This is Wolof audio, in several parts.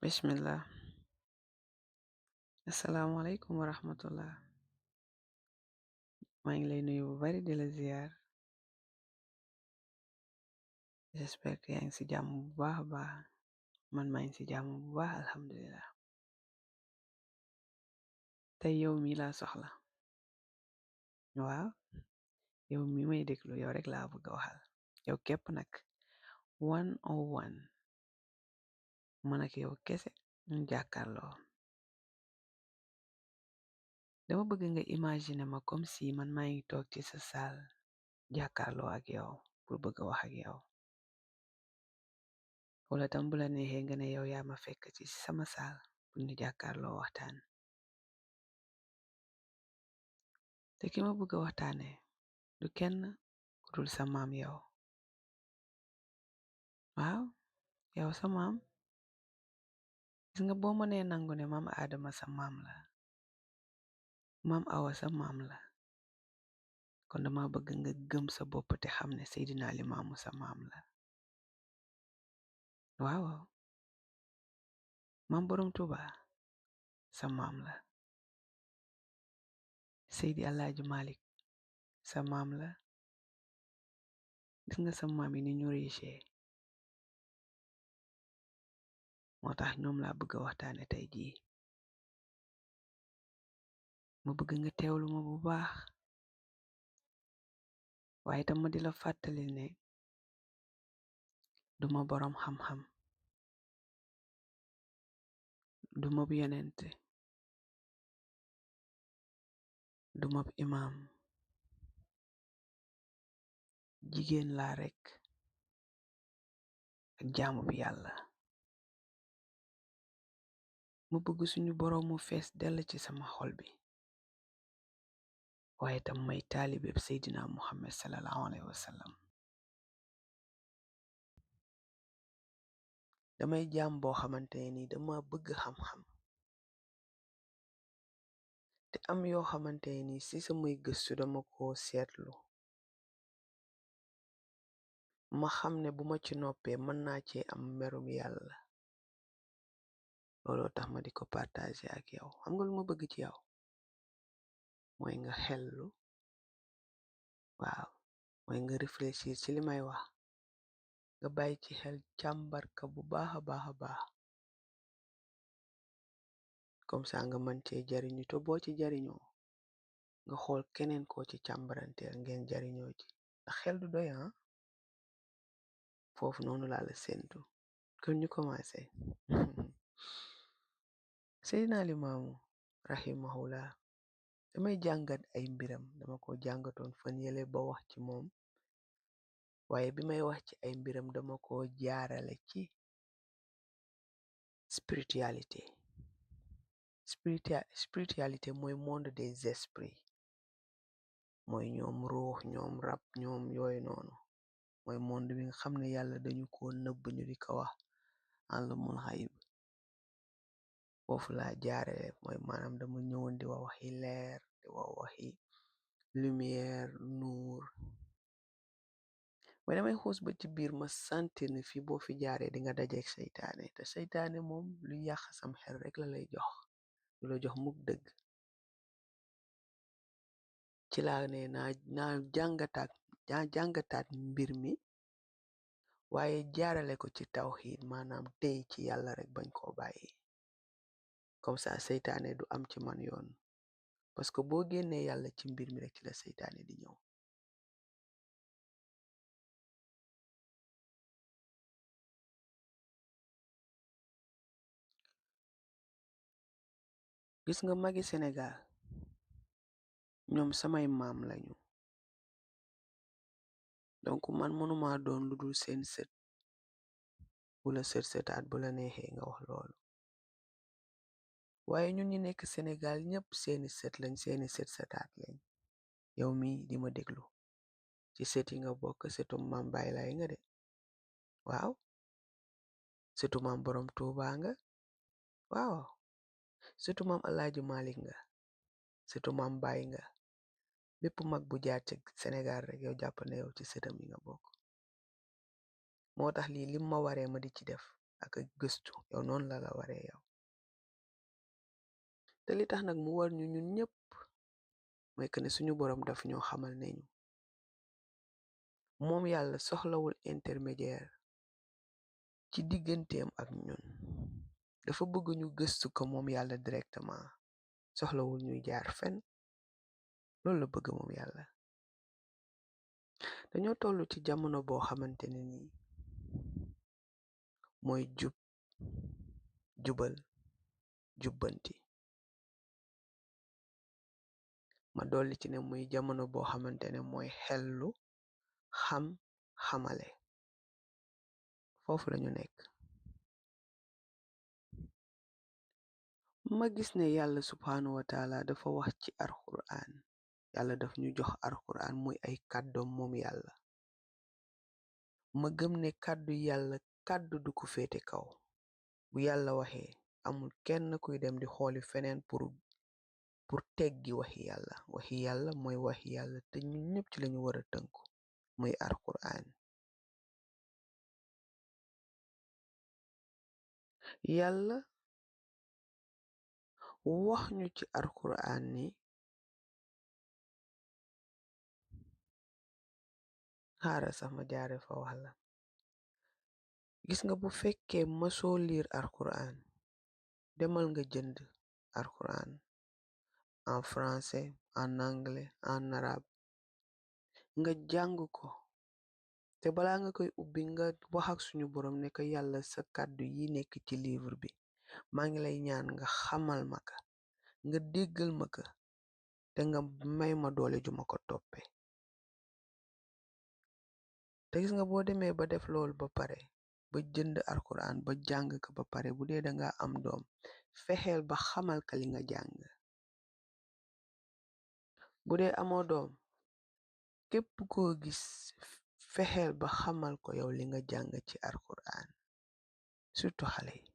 Bismillah. Assalamualaikum warahmatullah. maa ngi lay nuyu bu bari di la ziar. J'espère que yaa ngi ci jàmm bu baax a baax. Man maa ngi ci jàmm bu baax alhamdulillah. tey yow mi laa soxla. waaw yow mi may déglu yow rek laa bëgg a waxal. yow képp nag 101 man ak yow kese ñu jàkkaarloo. dama bëgg nga imaginer ma comme si man maa ngi toog ci sa saal jàkkaarloo ak yow pour bëgg a wax ak yow. wala tam bu la neexee nga ne yow yaa ma fekk ci sama saal pour ñu jàkkaarloo waxtaan. te ki ma bëgg a waxtaanee du kenn ku dul sa maam yow. waaw yow sa maam gis nga boo mënee nangu ne maam Adama sa maam la maam Awa sa maam la kon dama bëgg nga gëm sa bopp te xam ne Seydina Limaamu sa maam la. waaw maam Borom Tuuba sa maam la. Seydi Alaaji Malik sa maam la. gis nga sa maam yi ni ñu riche moo tax ñoom laa bëgg a waxtaane tey jii. ma bëgg nga teewlu ma bu baax waaye tam ma di la fàttali ne duma boroom xam-xam duma bu yonente duma bu imaam jigéen laa rekk ak jaamu bi yàlla. ma bëgg suñu boroom mu fees dell ci sama xol bi waaye tam may taalibeeb Seydina Muhammad sallallahu alayhi wa sallam. damay jaam boo xamante ni dama bëgg xam-xam te am yoo xamante ni ci samay gëstu dama ko seetlu ma xam ne bu ma ci noppee mën naa cee am merum yàlla. looloo tax ma di ko partager ak yow. xam nga lu ma bëgg ci yow mooy nga xellu. waaw mooy nga réfléchir ci li may wax nga bàyyi ci xel càmbarka bu baax a baax a baax comme ça nga mën cee jariñu te boo ci jariñoo nga xool keneen koo ci càmbaranteel ngeen jariñoo ci ndax xel du doy foofu noonu laa la séntu. kon ñu commencé. Seydina Limaamu rahimahullah damay jàngat ay mbiram dama ko jàngatoon fan yële ba wax ci moom waaye bi may wax ci ay mbiram dama ko jaarale ci spiritualité mooy monde des esprits mooy ñoom ruux ñoom rab ñoom yooyu noonu mooy monde bi nga xam ne yàlla dañu ko nëbb ñu di ko wax alamul xayb. foofu laa jaarale mooy maanaam dama ñëwoon di wax waxi leer di wax waxi lumière nuur mais damay xuus ba ci biir ma sentir ne fii boo fi jaaree di nga dajeek seytaane te seytaane moom lu yàq sam xel rek la lay jox lu la jox mukk dëgg. ci laa ne naa jàngataat mbir mi waaye jaarale ko ci tawxiid maanaam tey ci yàlla rek bañ koo bàyyi comme ça seytaane du am ci man yoon parce que boo génnee yàlla ci mbir mi rek ci la seytaane di ñëw. gis nga magi Sénégal ñoom samay maam lañu donc man mënuma doon lu dul seen sët wala sët-sëtaat bu la neexee nga wax loolu waaye ñun ñi nekk Sénégal ñëpp seeni sët lañ seeni sët-sëtaat lañ. yow mi di ma déglu ci sët yi nga bokk sëtu maam Baay Laay nga de waaw sëtu maam Borom Tuuba nga waaw sëtu maam Alaaji Malik nga sëtu maam Baay nga bépp mag bu jaar ci Sénégal rek yow jàpp na yow ci sëtam yi nga bokk moo tax lii lim ma waree ma di ci def ak a gëstu yow noonu la la waree yow. te li tax nag mu war ñu ñun ñëpp mooy que ne suñu borom daf ñoo xamal ne ñu moom yàlla soxlawul intermédiaire ci digganteem ak ñun. dafa bëgg ñu gëstu ko moom yàlla directement, soxlawul ñuy jaar fenn. loolu la bëgg moom yàlla. dañoo toll ci jamono boo xamante ne nii mooy jubal jubbanti. ma dolli ci ne muy jamono boo xamante ne mooy xellu xamale. foofu lañu nekk. ma gis ne yàlla subhaanahu wa taala dafa wax ci alquran. yàlla daf ñu jox alquran muy ay kàddoom moom yàlla. ma gëm ne kàddu yàlla kàddu du ko féete kaw. bu yàlla waxee amul kenn kuy dem di xooli feneen pour teggi waxi yàlla mooy waxi yàlla te ñun ñëpp ci lañu war a tënku muy alquran. yàlla wax ñu ci alquran ni xaaral sax ma jaare fa wax la. gis nga bu fekkee mësoo liir alquran demal nga jënd alquran en français, en anglais, en arabe nga jàng ko. te balaa nga koy ubbi nga wax ak suñu borom ne ko yàlla sa kàddu yi nekk ci livre bi maa ngi lay ñaan nga xamal ma ka nga déggal ma ka te nga may ma doole ju ma ko toppee. te gis nga boo demee ba def loolu ba pare ba jënd alquran ba jàng ko ba pare bu dee danga am doom fexeel ba xamal ka li nga jàng. bu dee amoo doom képp koo gis fexeel ba xamal ko yow li nga jàng ci alquran, surtout xale yi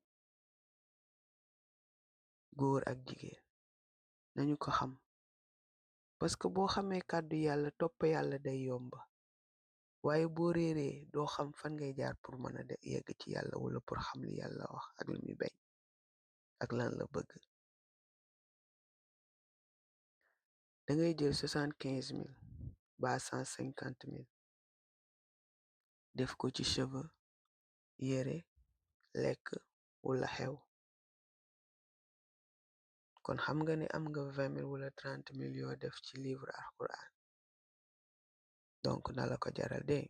góor ak jigéen nañu ko xam. parce que boo xamee kàddu yàlla topp yàlla day yomba waaye boo réeree doo xam fan ngay jaar pour mën a yegg ci yàlla wala pour xam li yàlla wax ak li muy bañ ak lan la bëgg. dangay jël 75 000 ba 150 000 def ko ci cheveux, yére, lekk wala xew. kon xam nga ne am nga 20 000 wala 30 000 yoo def ci livre alquran. donc na la ko jaral dee.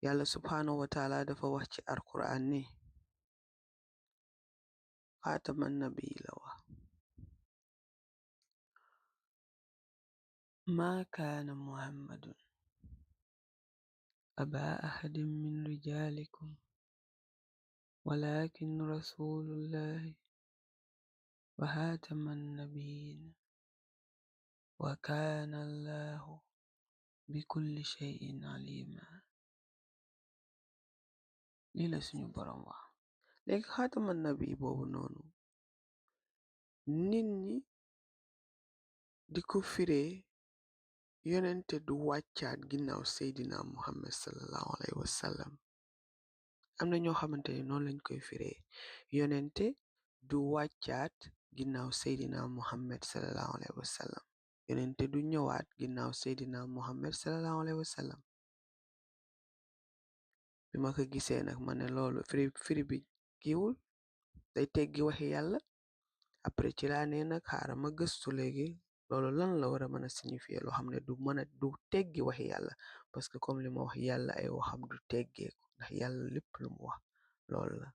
yàlla subhaanahu wa taala dafa wax ci alquran ni xaataman nabi la wax. ما كان محمد أبا أحد من رجالكم ولكن رسول الله وخاتم النبيين وكان الله بكل شيء عليما. lii la suñu borom wax. léegi xaataman nabi boobu noonu nit ñi di ko firee yonente du wàccaat ginnaaw seydina muhammad sallallahu alayhi wa sallam. am na ñoo xamante ne noonu lañ koy firee yonente du wàccaat ginnaaw seydina muhammad sallallahu alayhi wa sallam. yonente du ñëwaat ginnaaw seydina muhammad sallallahu alayhi wa sallam. bi ma ko gisee nag ma ne loolu firi bi kiiwul day teggi waxi yàlla. après ci laa ne nag xaaral ma gëstu léegi loolu lan la war a mën a signifier loo xam ne du teggi waxi yàlla parce que comme li ma wax yàlla ay waxam du teggeeku ndax yàlla lépp lu mu wax loolu la.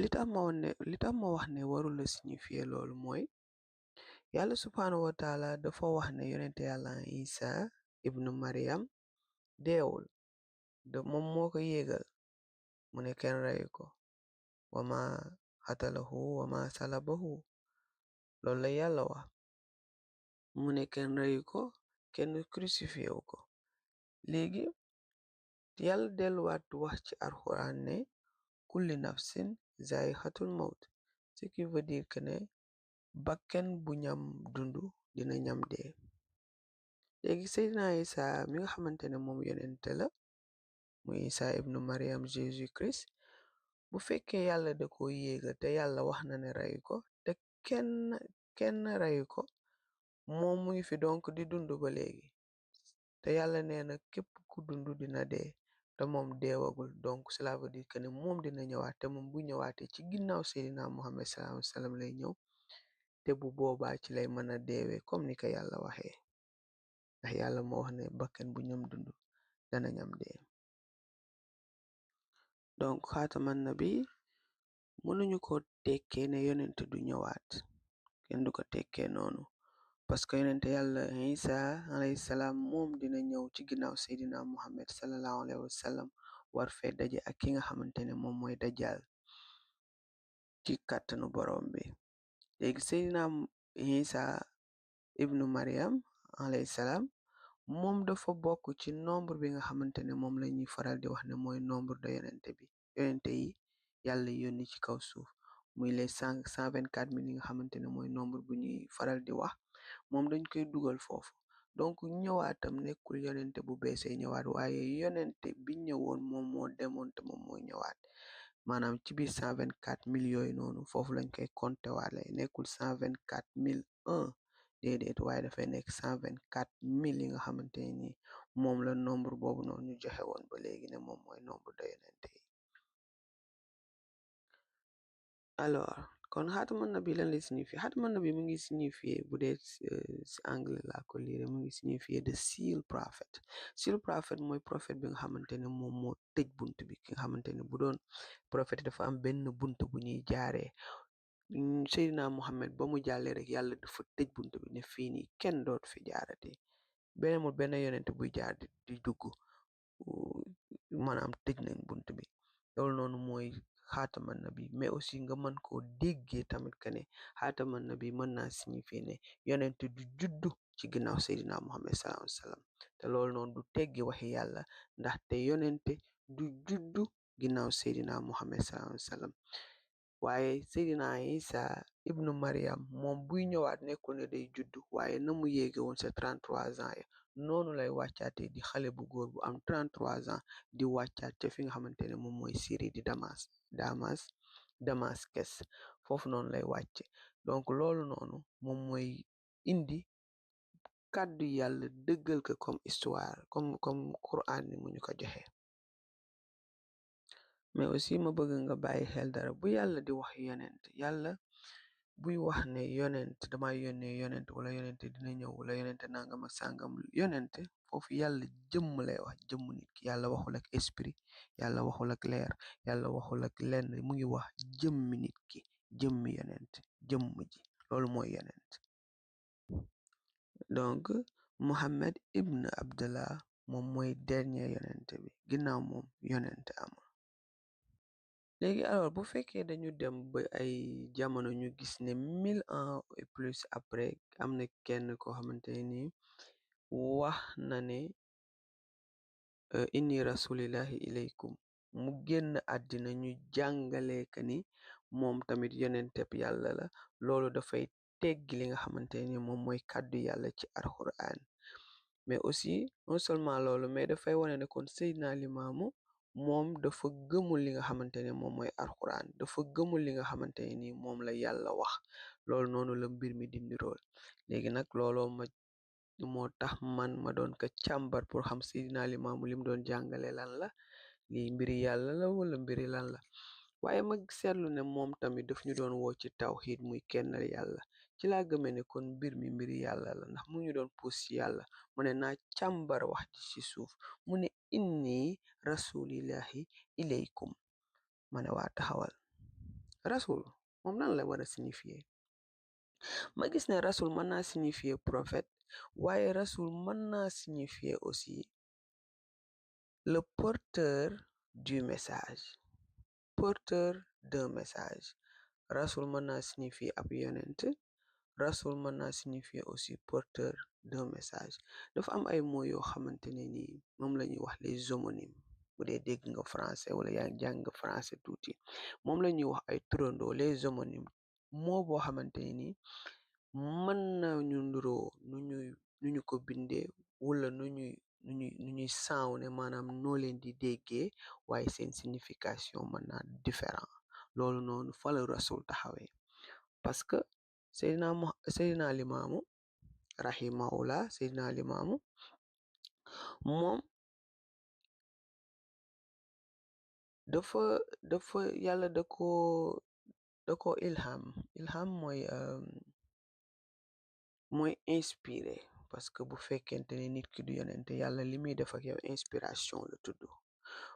li tax ma wax ne warul a signifier loolu mooy yàlla subhaanahu wa taala dafa wax ne yonente yàlla Isa ibnu Maryam deewul moom moo ko yéegal mu ne kenn reyu ko wama xatalahu wama salabahu loolu la yàlla wax. mu ne kenn reyu ko kenn crucifié wu ko. léegi yàlla delluwaat wax ci alxuraan ne kulli nafsin zaayixatul mawt, ce qui veut dire que ne bakken bu ñam dund dina ñam dee. léegi Seydina Isa mi nga xamante ne moom yonente la muy Isa ibnu Mariam Jésus Christ bu fekkee yàlla da ko yéegal te yàlla wax na ne reyu ko te kenn reyu ko moom mu ngi fi donc di dund ba léegi te yàlla nee na képp ku dund dina dee te moom deewagul donc cela veut dire que ne moom dina ñëwaat te moom bu ñëwaatee ci ginnaaw Seydina Muhammad sallallahu alayhi wa sallam lay ñëw te bu boobaa ci lay mën a deewee comme ni ko yàlla waxee ndax yàlla moo wax ne bakkan bu ñam dund dana ñam dee donc xaataman nabi mënuñu ko tekkee ne yonent du ñëwaat kenn du ko tekkee noonu parce que yonent yàlla Isa alayhi salaam moom dina ñëw ci ginnaaw Seydina Muhammad sallallahu alayhi wa sallam war fee daje ak ki nga xamante ne moom mooy dajjal ci kàttanu borom bi léegi Seydina Isa ibnu Mariam alayhi salaam moom dafa bokk ci nombre bi nga xamante ne moom la ñuy faral di wax ne mooy nombre de yonente yi yàlla yónni ci kaw suuf muy les 124 000 yi nga xamante ne mooy nombre bu ñuy faral di wax moom dañ koy dugal foofu donc ñëwaatam nekkul yonente bu beesee ñëwaat waaye yonente bi ñëwoon moom moo demoon te moom mooy ñëwaat maanaam ci biir 124 000 yooyu noonu foofu lañ koy compté waale nekkul 124 001 déedéet waaye dafay nekk 124 000 yi nga xamante ne ni moom la nombre boobu noonu ñu joxe woon ba léegi ne moom mooy nombre de yonente yi alors kon xaataman nabi lan lay signifier xaataman nabi mu ngi signifier bu dee si anglais laa ko liire mu ngi signifier the seal prophet mooy prophète bi nga xamante ne moom moo tëj bunt bi ki nga xamante ne bu doon prophète dafa am benn bunt bu ñuy jaaree Seydina Muhammad ba mu jàllee rek yàlla dafa tëj bunt bi ne fii nii kenn dootu fi jaarate benn yonent buy jaar di dugg maanaam tëj nañ bunt bi loolu noonu mooy xaataman nabi mais aussi nga mën koo déggee tamit que ne xaataman nabi mën naa signifier ne yonent du juddu ci ginnaaw Seydina Muhammad sallallahu alayhi wa sallam te loolu noonu du teggi waxi yàlla ndaxte yonente du juddu ginnaaw Seydina Muhammad sallallahu alayhi wa sallam waaye Seydina Isa ibnu Mariam moom buy ñëwaat nekkul ne day juddu waaye na mu yéege woon sa 33 ans ya noonu lay wàccaatee di xale bu góor bu am 33 ans di wàccaat ca fi nga xamante ne moom mooy Syrie di Damascus foofu noonu lay wàcce donc loolu noonu moom mooy indi kàddu yàlla dëggal ko comme histoire comme Quran ni mu ñu ko joxe mais aussi ma bëgg nga bàyyi xel dara bu yàlla di wax yonent yàlla buy wax ne yonent dama yónnee yonent wala yonent dina ñëw wala yonent nangam ak sàngam yonent foofu yàlla jëmm lay wax jëmm nit ki yàlla waxul ak esprit yàlla waxul ak leer yàlla waxul ak lenn mu ngi wax jëmmi nit ki jëmmi yonent jëmm ji loolu mooy yonent donc Muhammad ibn Abdallah moom mooy dernier yonent bi ginnaaw moom yonent amul léegi alors bu fekkee dañu dem ba ay jamono ñu gis ne 1000 ans et plus après am na kenn koo xamante ni wax na ne inni rasulillahi ilaykum mu génn àddina ñu jàngale ka ni moom tamit yonenteb yàlla la loolu dafay teggi li nga xamante ni moom mooy kàddu yàlla ci alquran mais aussi non seulement loolu mais dafay wane ne kon Seydina Limaamu moom dafa gëmul li nga xamante ne moom mooy alquran dafa gëmul li nga xamante ne ni moom la yàlla wax loolu noonu la mbir mi di nirool léegi nag looloo moo tax man ma doon ko càmbar pour xam Seydina Limaamu lim doon jàngale lan la lii mbiri yàlla la wala mbiri lan la waaye ma seetlu ne moom tamit daf ñu doon woo ci tawxiid muy kennal yàlla ci laa gëmee ne kon mbir mi mbiri yàlla la ndax mu ñu doon puus ci yàlla mu ne naa càmbar wax ji ci suuf mu ne inni rasulillahi ilaykum ma ne waa taxawal rasul moom lan la war a signifier ma gis ne rasul mën naa signifier prophète waaye rasul mën naa signifier aussi le porteur du message porteur d'un message rasul mën naa signifier ab yonent rasul mën naa signifier aussi porteur d'un message dafa am ay mots yoo xamante ne ni moom la ñuy wax les homonymes bu dee dégg nga français wala yaa ngi jàng français tuuti moom la ñuy wax ay turandoo les homonymes moo boo xamante ne ni mën na ñu nduroo nu ñu ko bindee wala nu ñuy nu ñuy sound maanaam noo leen di déggee waaye seen signification mën naa différent loolu noonu fa la rasul taxawee parce que Seydina Limaamu rahimahullah Seydina Limaamu moom dafa yàlla da ko ilham mooy inspiré parce que bu fekkente ne nit ki du yonente yàlla li muy def ak yow inspiration la tudd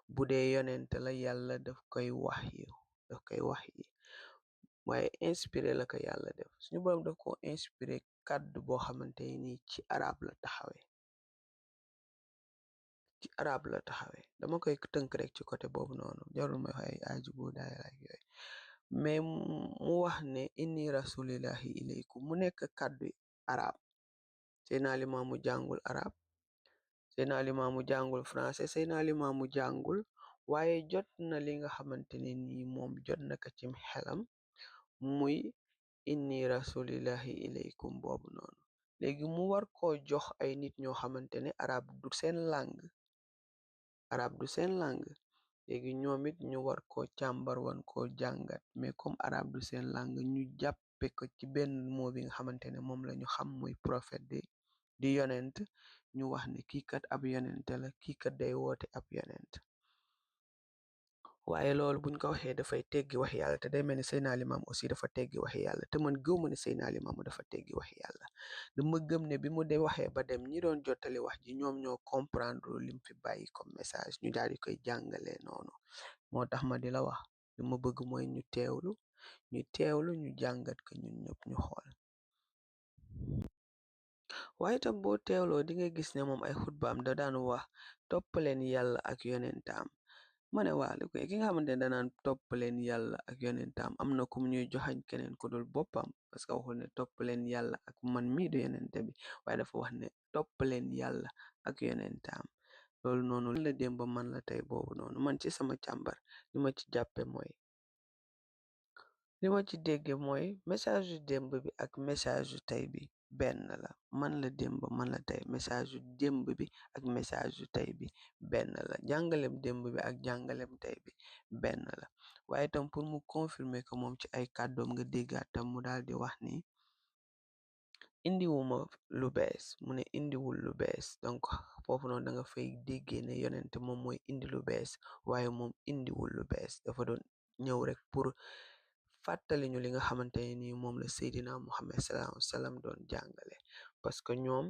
bu dee yonente la yàlla daf koy wax yi waaye inspiré la ko yàlla def suñu boroom daf ko inspiré kàddu boo xamante ni ci arab la taxawee dama koy tënk rek ci côté boobu noonu jarul may wax ay ajibu daay ak yooyu mais mu wax ne inni rasulillahi ilaykum mu nekk kàddu arab Seydina Limaamu jàngul arab Seydina Limaamu jàngul français Seydina Limaamu jàngul waaye jot na li nga xamante ne nii moom jot na ko cim xelam muy inni rasulillahi ilaykum boobu noonu léegi mu war koo jox ay nit ñoo xamante ne arab du seen langue léegi ñoom it ñu war koo càmbar wan koo jàngat mais comme arab du seen langue ñu jàppe ko ci benn moo bi nga xamante ne moom la ñu xam muy prophète di yonent ñu wax ne kii kat ab yonent la kii kat day woote ab yonent waaye loolu buñ ko waxee dafay teggi wax yàlla te day mel ni Seydina Limaamu aussi dafa teggi wax yàlla te man gëw ma ne Seydina Limaamu dafa teggi wax yàlla dama gëm ne bi mu de waxee ba dem ñi doon jottali wax ji ñoom ñoo comprendre lim fi bàyyi comme message ñu daal di koy jàngalee noonu moo tax ma di la wax li ma bëgg mooy ñu teewlu ñu jàngat ko ñun ñëpp ñu xool waaye tam boo teewloo di nga gis ne moom ay xutbaam da daan wax toppaleen yàlla ak yonentaam ma ne waa ki nga xamante ne danaan toppaleen yàlla ak yonentaam am na kum ñuy joxañ keneen ku dul boppam parce que waxul ne toppaleen yàlla ak man mii du yonente bi waaye dafa wax ne toppaleen yàlla ak yonentaam loolu noonu la démb man la tey boobu noonu man ci sama càmbar li ma ci jàppe mooy li ma ci dégge mooy message yu démb bi ak message yu tey bi benn la man la démb man la tey message yu démb bi ak message yu tey bi benn la jàngalem démb bi ak jàngalem tey bi benn la waaye tam pour mu confirmer ko moom ci ay kàddoom nga déggaat tam mu daal di wax ni indiwuma lu bees mu ne indiwul lu bees donc foofu noonu da nga fay déggee ne yonente moom mooy indi lu bees waaye moom indiwul lu bees dafa doon ñëw rek pour fàttali ñu li nga xamante ne nii moom la Seydina Muhammad sallallahu alayhi wa sallam doon jàngale parce que ñoom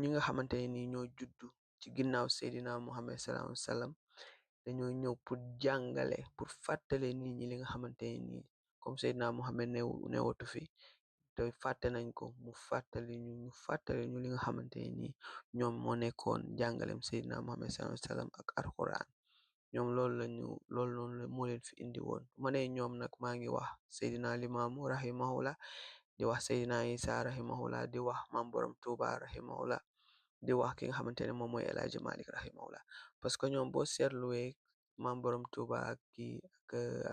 ñi nga xamante ne nii ñoo juddu ci ginnaaw Seydina Muhammad sallallahu alayhi wa sallam dañoo ñëw pour jàngale pour fàttale nit ñi li nga xamante ne nii comme Seydina Muhammad newatu fi te fàtte nañ ko mu fàttali ñu li nga xamante ne nii ñoom moo nekkoon jàngalem Seydina Muhammad sallallahu alayhi wa sallam ak alquran ñoom loolu noonu moo leen fi indi woon ma ne ñoom nag maa ngi wax Seydina Limaamu rahimahullah di wax Seydina Isa rahimahullah di wax Maam Borom Tuuba rahimahullah di wax ki nga xamante ne moom mooy El Hadji Malick rahimahullah parce que ñoom boo seetluwee Maam Borom Tuuba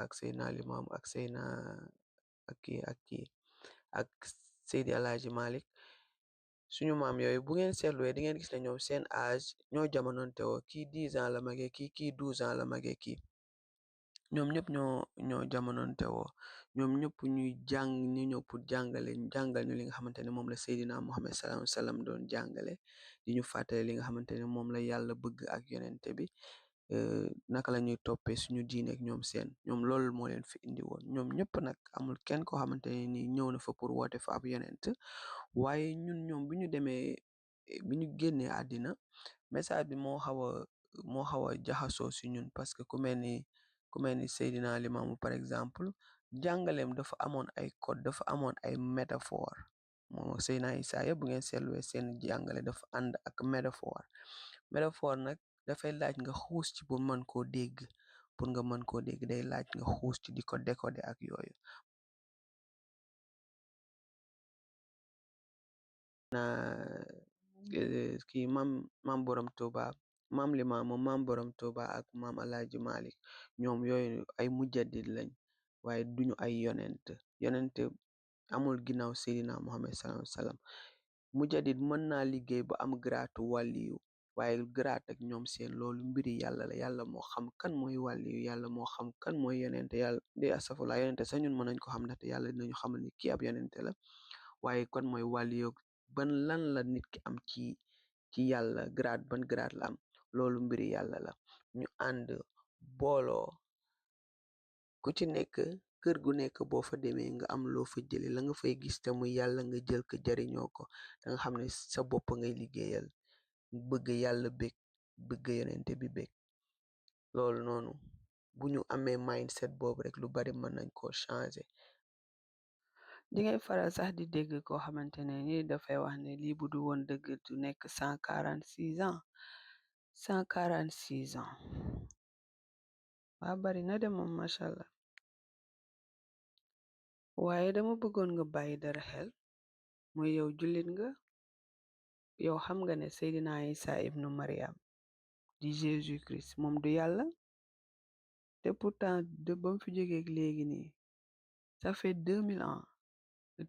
ak Seydina Limaamu ak Seydina ak Seydi El Hadji Malick suñu maam yooyu bu ngeen seetluwee di ngeen gis ne ñoom seen âge ñoo jamononte woo kii 10 ans la magee kii 12 ans la magee kii ñoom ñëpp ñoo jamononte woo ñoom ñëpp ñuy ñu ñëw pour jàngal ñu li nga xamante ne moom la Seydina Muhammad sallallahu alayhi wa sallam doon jàngale di ñu fàttale li nga xamante ne moom la yàlla bëgg ak yonente bi naka la ñuy toppee suñu diine ak ñoom loolu moo leen fi indi woon ñoom ñëpp nag amul kenn koo xamante ne ni ñëw na fa pour woote fa ab yonent waaye ñoom bi ñu génnee àddina message bi moo xaw a jaxasoo si ñun parce que ku mel ni Seydina Limaamu par exemple jàngaleem dafa amoon ay code dafa amoon ay métaphore moom ak Seydina Isa yëpp bu ngeen seetluwee seen jàngale dafa ànd ak métaphore nag dafay laaj nga xuus ci pour nga mën koo dégg day laaj nga xuus ci di ko décoder ak yooyu na kii maam Borom Tuuba maam Limaamu maam Borom Tuuba ak maam Alaaji Malik ñoom yooyu ay mujjadid lañ waaye duñu ay yonent amul ginnaaw Seydina Muhammad sallallahu alayhi wa sallam mujadid mën naa liggéey ba am garaatu wàlliyu waaye garaat ak ñoom seen loolu mbiri yàlla la yàlla moo xam kan mooy wàlliyu yàlla moo xam kan mooy yonente yàlla di asafula yonente sax ñun mën nañ ko xam ndaxte yàlla dinañu xamal ni kii ab yonente la waaye kan mooy wàlliyu ban lan la nit ki am ci yàlla grade ban grade la am loolu mbiri yàlla la ñu ànd booloo ku ci nekk kër gu nekk boo fa demee nga am loo fa jële la nga fay gis te muy yàlla nga jël ko jariñoo ko da nga xam ne sa bopp ngay liggéeyal bëgg yàlla bég bëgg yonente bi bég loolu noonu bu ñu amee mindset boobu rek lu bari mën nañ koo changer di ngay faral sax di dégg koo xamante ne ni dafay wax ne lii bu du woon dëgg du nekk 146 ans 146 ans waa bari na de moom macha allah waaye dama bëggoon nga bàyyi dara xel mooy yow jullit nga yow xam nga ne Seydina Isa ibnu Mariam di Jésus Christ moom du yàlla te pourtant de ba mu fi jógeeg léegi nii ça fait 2000 ans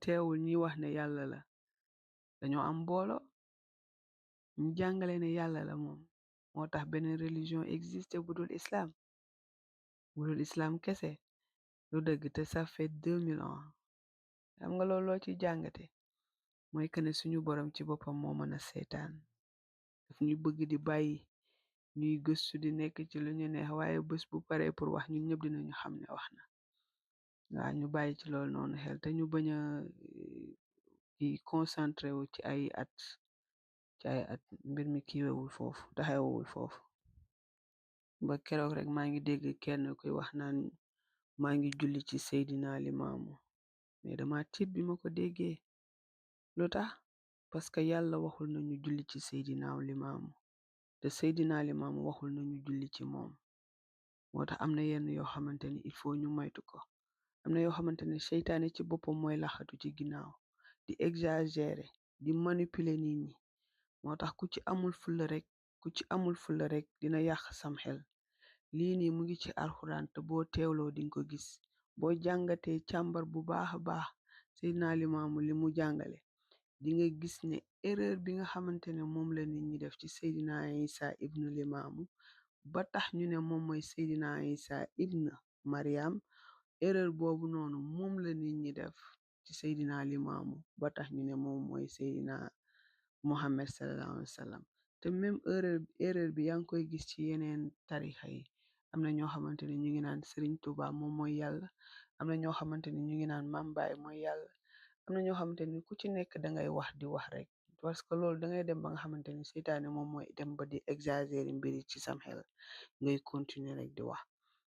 teewul ñi wax ne yàlla la dañoo am mbooloo ñu jàngale ne yàlla la moom moo tax benn religion existe budul islam kese lu dëgg te ça fait 2000 ans xam nga loolu loo ci jàngate mooy que ne suñu borom ci boppam moo mën a seetaan daf ñu bëgg di bàyyi ñuy gëstu di nekk ci lu ñu neex waaye bés bu paree pour wax ñun ñëpp dinañu xam ne wax na waaw ñu bàyyi ci loolu noonu xel te ñu bañ a di concentré wu ci ay at mbir mi kiiwewul foofu taxawul foofu ba keroog rek maa ngi dégg kenn kuy wax naan maa ngi julli ci Seydina Limaamu mais dama tiit bi ma ko déggee lu tax parce que yàlla waxul nañu julli ci Seydina Limaamu te Seydina Limaamu waxul nañu julli ci moom moo tax am na yenn yoo xamante ni il faut ñu moytu ko am na yoo xamante ne seytaane ci boppam mooy laxatu ci ginnaaw di exagérer di manipuler nit ñi moo tax ku ci amul fulla rek dina yàq sam xel lii nii mu ngi ci alxuraan te boo teewloo di nga ko gis boo jàngatee càmbar bu baax a baax Seydina Limaamu li mu jàngale di nga gis ne erreur bi nga xamante ne moom la nit ñi def ci Seydina Isa ibnu Limaamu ba tax ñu ne moom mooy Seydina Isa ibnu Mariam erreur boobu noonu moom la nit ñi def ci Seydina Limaamu ba tax ñu ne moom mooy Seydina Muhammad sallallahu alayhi wa sallam te même erreur bi yaa ngi koy gis ci yeneen tarixa yi am na ñoo xamante ne ñu ngi naan Serigne Touba moom mooy yàlla am na ñoo xamante ne ñu ngi naan Mame Baye mooy yàlla am na ñoo xamante ni ku ci nekk da ngay wax di wax rek parce que loolu da ngay dem ba nga xamante ni seytaane moom mooy dem ba di exagérer mbiri ci sam xel ngay continuer rek di wax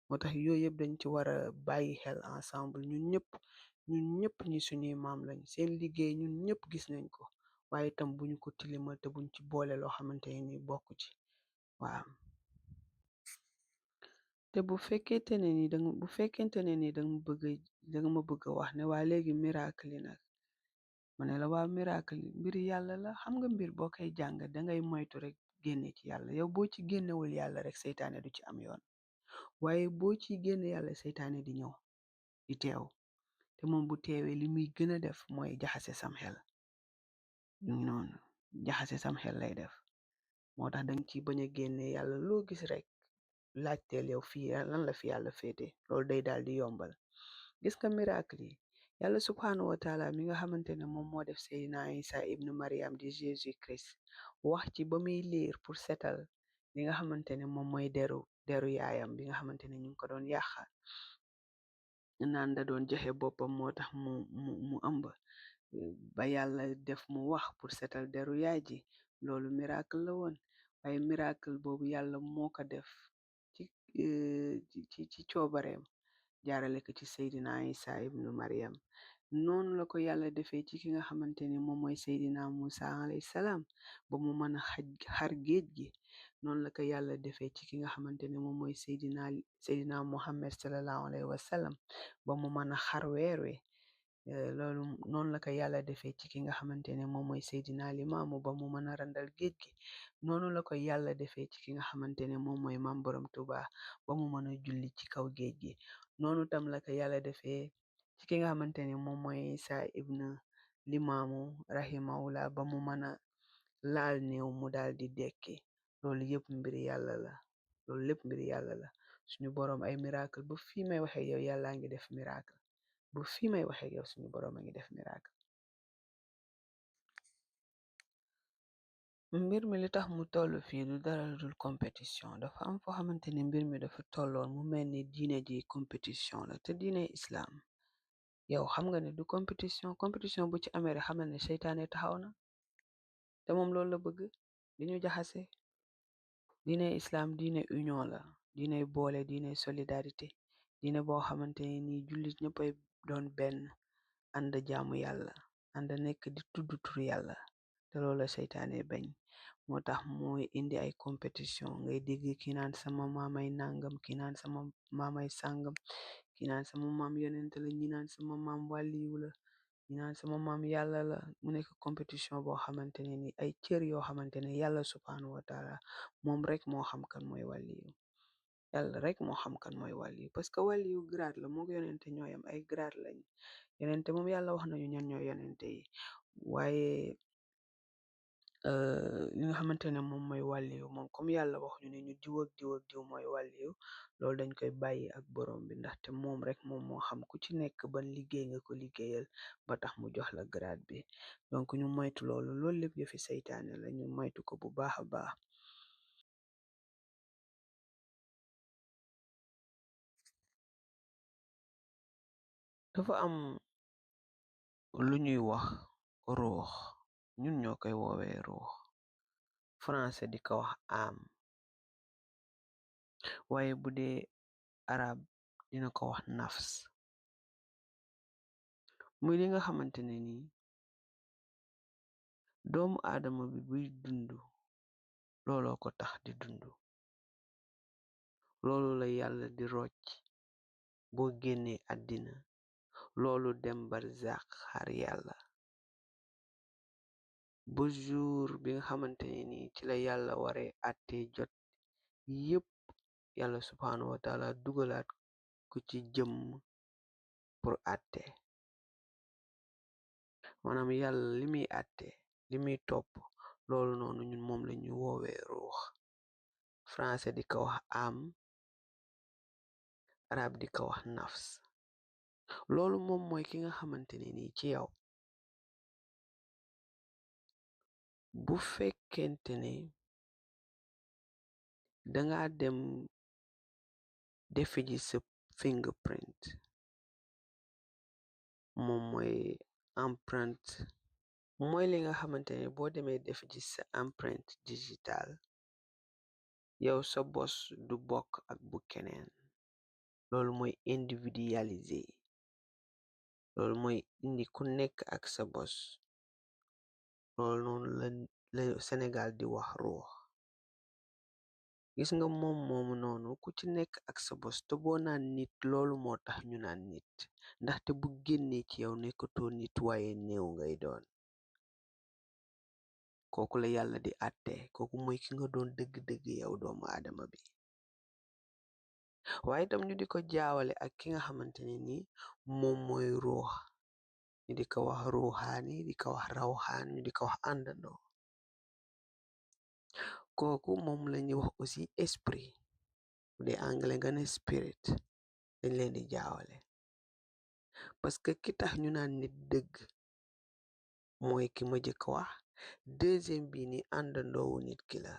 moo tax yooyu yëpp dañ ci war a bàyyi xel ensemble ñun ñëpp ñi suñuy maam lañ seen liggéey ñun ñëpp gis nañ ko waaye itam buñu ko tilimal te buñ ci boole loo xamante ni bokk ci waaw te bu fekkente ne ni danga ma bëgg a wax ne waa léegi miracle yi nag ma ne la waa miracle yi mbiri yàlla la xam nga mbir boo koy jàng dangay moytu rek génne ci yàlla yow boo ci génnewul yàlla rek seytaane du ci am yoon waaye boo ci génne yàlla seytaane di ñëw di teew te moom bu teewee li muy gën a def mooy jaxase sam xel ñu ngi noonu jaxase sam xel lay def moo tax danga ci bañ a génne yàlla loo gis rek laajteel yow fii lan la fi yàlla féete loolu day daal di yombal gis nga miracle yi yàlla subhanahu wa taala mi nga xamante ne moom moo def Seydina Isa ibnu Mariam di Jésus Christ wax ci ba muy liir pour setal li nga xamante ne moom mooy deru yaayam bi nga xamante ne ñu ngi ko doon yàqa naan da doon joxe boppam moo tax mu ëmb ba yàlla def mu wax pour setal deru yaay ji loolu miracle la woon waaye miracle boobu yàlla moo ko def ci coobareem jaarale ko ci Seydina Isa ibnu Mariam noonu la ko yàlla defee ci ki nga xamante ni moom mooy Seydina Musa alayhi salaam ba mu mën a xar géej gi noonu la ko yàlla defee ci ki nga xamante ne moom mooy Seydina Muhammad sallallahu alayhi wa sallam ba mu mën a xar weer wi loolu noonu la ko yàlla defee ci ki nga xamante ne moom mooy Seydina Limaamu ba mu mën a randal géej gi noonu la ko yàlla defee ci ki nga xamante ne moom mooy Maam Borom Tuuba ba mu mën a julli ci kaw géej gi noonu tam la ko yàlla defee ci ki nga xamante ne moom mooy Isa ibn limaamu rahimahullah ba mu mën a laal néew mu daal di dekki loolu yëpp mbiri yàlla la loolu lépp mbiri yàlla la suñu boroom ay miracle ba fii may waxe yow yàllaa ngi def miracle ba fii may waxe yow suñu boroom a ngi def miracle mbir mi li tax mu toll fii du dara lu dul compétition dafa am foo xamante ne mbir mi dafa tolloon mu mel ni diine ji compétition la te diine islam yow xam nga ne du compétition bu ci amee rek xamal ne seytaane taxaw na te moom loolu la bëgg di ñu jaxase diine islam diine union la diine boole diine solidarité diine boo xamante ne nii jullit ñëppay doon benn ànd jaamu yàlla ànd nekk di tudd tur yàlla te loolu la seytaane bañ moo tax mooy indi ay compétition ngay dégg ki naan sama maamay nangam ki naan sama maamay sàngam ki naan sama maam yonent la ñi naan sama maam wàlliyu la ñi naan sama maam yàlla la mu nekk compétition boo xamante ne ni ay cër yoo xamante ne yàlla subhanahu wa taala moom rek moo xam kan mooy wàlliyu yàlla rek moo xam kan mooy wàlliyu parce que wàlliyu grade la moo yonente ñooyam ay grade lañ yonente moom yàlla wax nañu ñan ñooy yonente yi waaye li nga xamante ne moom mooy wàlliyu moom comme yàlla wax ñu ne ñu diw ak diw ak diw mooy wàlliyu loolu dañ koy bàyyi ak borom bi ndaxte moom rek moom moo xam ku ci nekk ban liggéey nga ko liggéeyal ba tax mu jox la grade bi donc ñu moytu loolu lépp yëfi seytaane la ñu moytu ko bu baax a baax dafa am lu ñuy wax ruux ñun ñoo koy woowee ruux français di ko wax âme waaye bu dee arab dina ko wax nafs muy li nga xamante ne nii doomu aadama bi buy dund looloo ko tax di dund loolu la yàlla di rocc boo génnee àddina loolu dem barzaq xaar yàlla ba jour bi nga xamante ne nii ci la yàlla ware àtte jot yépp yàlla subhanahu wa taala dugalaat ku ci jëmm pour àtte maanaam yàlla li muy àtte li muy topp loolu noonu ñun moom la ñu woowee ruux français di ko wax âme arab di ko wax nafs loolu moom mooy ki nga xamante ne nii ci yow bu fekkente ne danga dem defi ji sa fingerprint moom mooy empreinte mooy li nga xamante ne boo demee defi ji sa empreinte digitale yow sa bos du bokk ak bu keneen loolu mooy individualisé loolu mooy indi ku nekk ak sa bos loolu noonu la Sénégal di wax ruux gis nga moom moomu noonu ku ci nekk ak sa bos te boo naan nit loolu moo tax ñu naan nit ndaxte bu génnee ci yow nekkatoo nit waaye néew ngay doon kooku la yàlla di àtte kooku mooy ki nga doon dëgg-dëgg yow doomu aadama bi waaye itam ñu di ko jaawale ak ki nga xamante ne ni moom mooy ruux ñu di ko wax ruuxaani di ko wax rawxaan ñu di ko wax àndandoo kooku moom la ñuy wax aussi esprit bu dee anglais nga ne spirit dañ leen di jaawale parce que ki tax ñu naan nit dëgg mooy ki ma jëkk wax deuxième bi ni àndandoowu nit ki la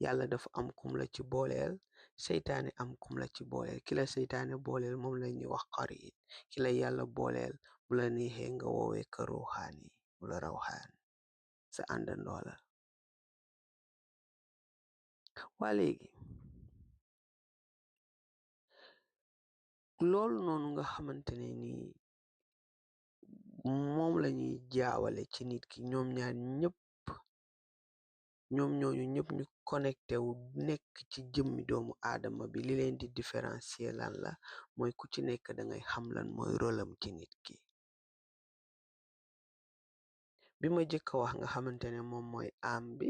yàlla dafa am kum la ci booleel seytaane am kum la ci booleel ki la seytaane booleel moom la ñuy wax xarit ki la yàlla booleel bu la neexee nga woowee ka ruuxaani wala rawxaan sa àndandoo la waa léegi loolu noonu nga xamante ne nii moom la ñuy jaawale ci nit ki ñoom ñaar ñëpp ñoom ñooñu ñëpp ñu connecté wu nekk ci jëmmi doomu aadama bi li leen di différencier lan la mooy ku ci nekk da ngay xam lan mooy rôlam ci nit ki bi ma jëkk a wax nga xamante ne moom mooy am bi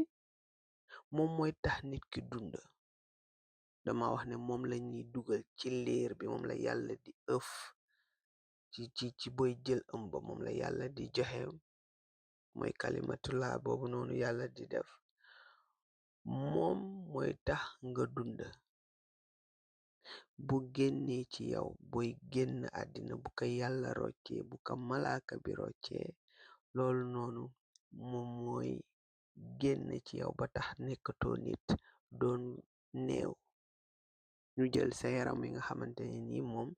moom mooy tax nit ki dund dama wax ne moom la ñuy dugal ci liir bi moom la yàlla di ëf ci boy jël ëmb moom la yàlla di joxe mooy kalimatullah boobu noonu yàlla di def moom mooy tax nga dund bu génnee ci yow boy génn àddina bu ko yàlla roccee bu ko malaaka bi roccee loolu noonu moom mooy génn ci yow ba tax nekkatoo nit doon néew ñu jël sa yaram yi nga xamante ne nii moom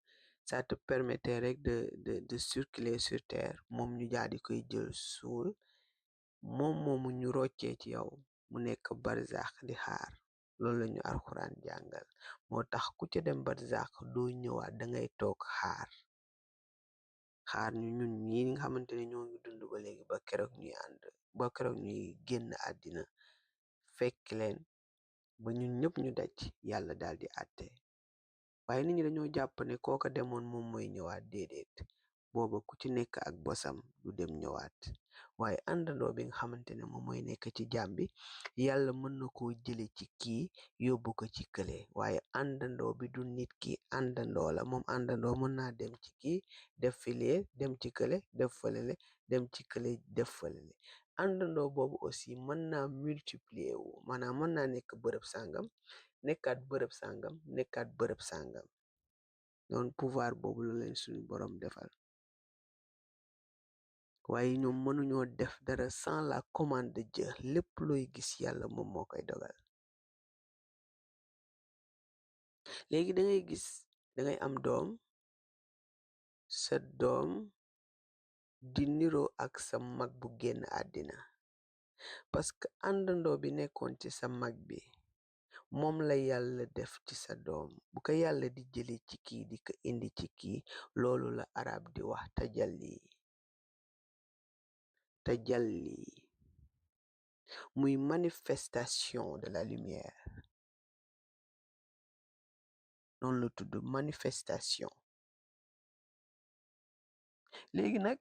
ça te permettait rek de circuler sur terre moom ñu jaadi koy jël suul moom moomu ñu roccee ci yow mu nekk barzaax di xaar loolu la ñu alxuraan jàngal moo tax ku ca dem barzaax doo ñëwaat da ngay toog xaar ñu ñun ñii nga xamante ne ñoo ngi dund ba léegi ba keroog ñuy génn àddina fekk leen ba ñun ñëpp ñu daj yàlla daal di àtte waaye nit ñi dañoo jàpp ne kooka demoon moom mooy ñëwaat déedéet booba ku ci nekk ak bosam du dem ñëwaat waaye àndandoo bi nga xamante ne moom mooy nekk ci jaam bi yàlla mën na koo jële ci kii yóbbu ko ci kële waaye àndandoo bi du nit ki àndandoo la moom àndandoo mën naa dem ci kii def fi lee dem ci kële def fëlele dem ci kële def fëlele àndandoo boobu aussi mën naa multiplier wu maanaam mën naa nekk bërëb sàngam nekkaat bërëb sàngam nekkaat bërëb sàngam noonu pouvoir boobu la leen suñu borom defal waaye ñoom mënuñoo def dara sans la commande de Dieu lépp looy gis yàlla moom moo koy dogal léegi da ngay gis da ngay am doom sa doom di niroo ak sa mag bu génn àddina parce que àndandoo bi nekkoon ci sa mag bi moom la yàlla def ci sa doom bu ko yàlla di jële ci kii di ko indi ci kii loolu la arab di wax tajalli muy manifestation de la lumière noonu la tudd manifestation léegi nag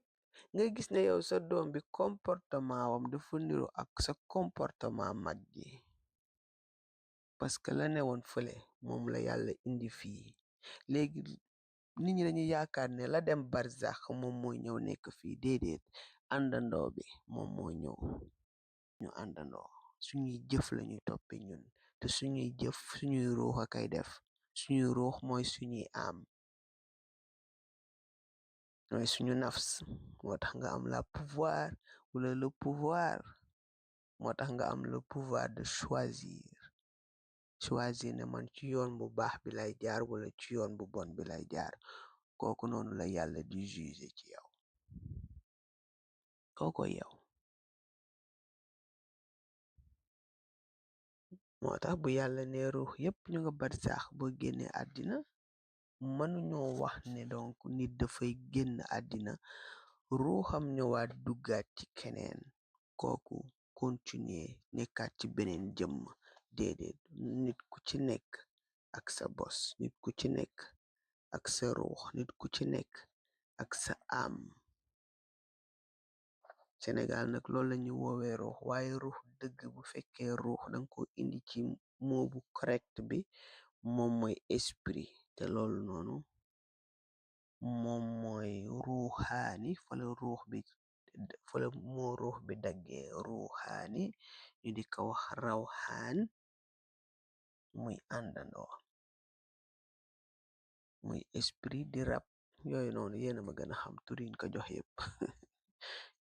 nga gis ne yow sa doom bi comportement wam dafa niro ak sa comportement mag gi parce que la newoon fële moom la yàlla indi fii léegi nit ñi dañuy yaakaar ne la dem barzax moom mooy ñëw nekk fii déedéet àndandoo bi moom moo ñëw ñu àndandoo suñuy jëf lañuy toppe ñun te suñuy jëf suñuy ruux a kay def suñuy ruux mooy suñuy am mooy suñu nafs moo tax nga am la pouvoir wala le pouvoir moo tax nga am le pouvoir de choisir ne man ci yoon bu baax bi lay jaar wala ci yoon bu bon bi lay jaar kooku noonu la yàlla di juger ci yow kooko yow moo tax bu yàlla ne ruux yépp ñu nga barsaax boo génne àddina mënuñoo wax ne donc nit dafay génn àddina ruuxam ñëwaat duggaat ci keneen kooku continuer nekkaat ci beneen jëmm déedéet nit ku ci nekk ak sa bos nit ku ci nekk ak sa ruux nit ku ci nekk ak sa am Sénégal nag loolu la ñu woowee ruux waaye ruux dëgg bu fekkee ruux danga ko indi ci moo bu correct bi moom mooy esprit te loolu noonu moom mooy ruuxaani fala moo ruux bi daggee ruuxaani ñu di ko wax rawxaan muy àndandoo muy esprit di rab yooyu noonu yéena ma gën a xam turiñ ko jox yëpp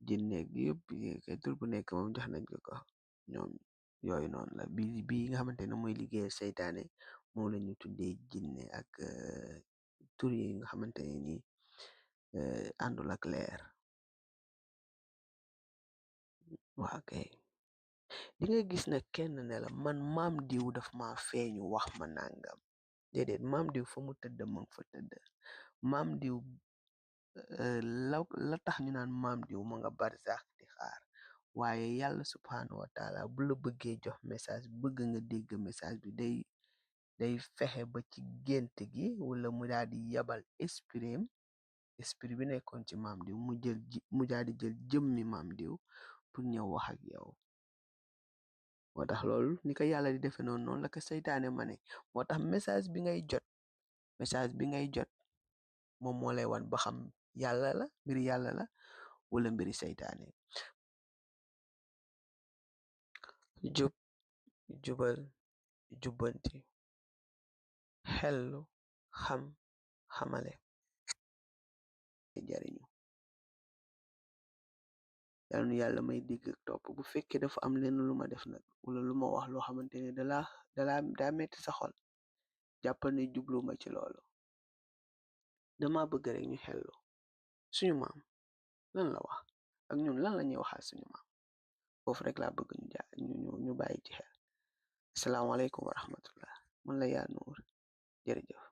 jinneeg yëpp kay tur bu nekk moom jox nañ ko ñoom yooyu noonu la bi nga xamante ne mooy liggéeyal seytaane moom la ñu tuddee jinne ak tur yi nga xamante ne nii àndul ak leer waa kay di nga gis na kenn ne la man maam diw daf ma feeñu wax ma nangam déedéet maam diw fa mu tëdd ma nga fa tëdd maam diw la tax ñu naan maam diw ma nga barzaax di xaar waaye yàlla subhaanahu wa taala bu la bëggee jox message bëgg nga dégg message bi day fexe ba ci gént gi wala mu daal di yabal esprit bi nekkoon ci maam diw mu daal di jël jëmmi maam diw pour ñëw wax ak yow moo tax loolu ni ko yàlla di defee noonu la ko seytaane ma ne moo tax message bi ngay jot moom moo lay wan ba xam yàlla la mbiri yàlla la wala mbiri seytaane. jub, jubal, jubbanti, xellu, xam, xamale, jariñu. yàlla nu yàlla may dégg ak topp. bu fekkee dafa am lenn lu ma def nag wala lu ma wax loo xamante ne daa metti sa xol, jàppal ne jubluma ci loolu. dama bëgg rek ñu xellu suñu maam lan la wax ak ñun lan la ñuy waxal suñu maam. foofu rek laa bëgg ñu bàyyi ci xel. asalaamaaleykum wa rahmatullah. man la Yaa Nuur, jërëjëf.